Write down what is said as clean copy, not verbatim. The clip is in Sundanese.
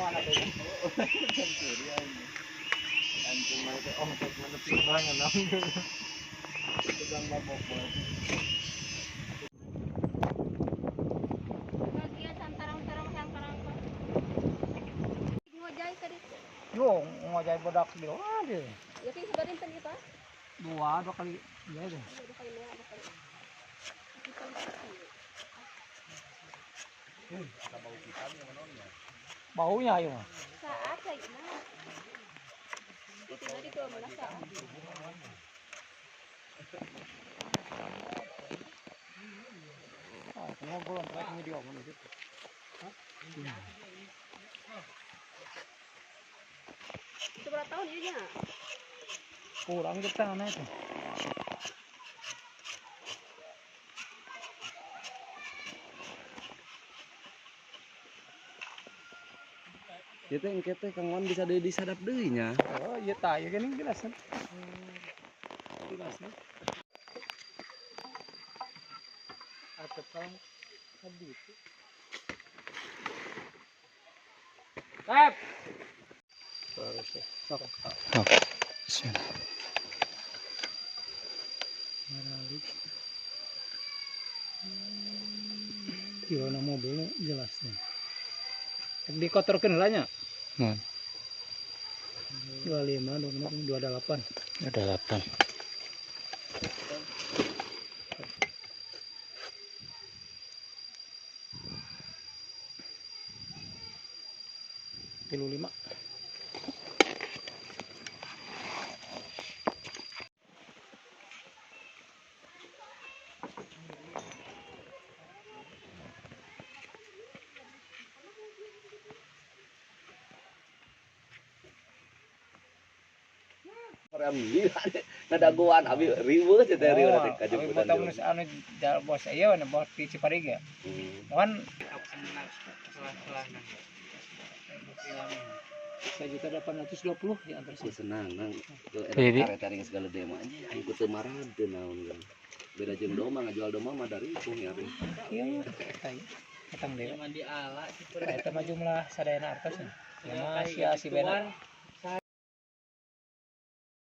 Yo, ngojay bodak di ada. Ya sih sebarin tadi pak. Dua kali iya deh. Baunya ayo mah. Saat saya mah. Itu tadi gua mana saat. Ah, ngobrol antara video mana itu. Seberapa tahun ini ya? Kurang kita aneh itu. Ieu teh engke teh Kang Wan bisa deui disadap deui nya. Oh, iya tah, ieu geuning jelas. Jelas nih. Atau kan tadi itu. Tep. Sok. Sok. Bismillah. Kilo mobilnya jelas nih. Dikotorkeun heula nya. Hmm. 25, 26, 28. 28. 35. Nadagoan abi riweuh teh teh riweuh teh kajemputan. Abi motor anu bos ieu bos di Ciparig ya. Kan 1.820.000 ya antara sih senang nang Jadi taring segala dema aja aing ku teu marad teu naon kan. Beda jeung doma ngajual doma mah dari itu ya. Iya, eta etang deui. Mandi ala Eta mah jumlah sadayana artos. Ya mah sia si bena.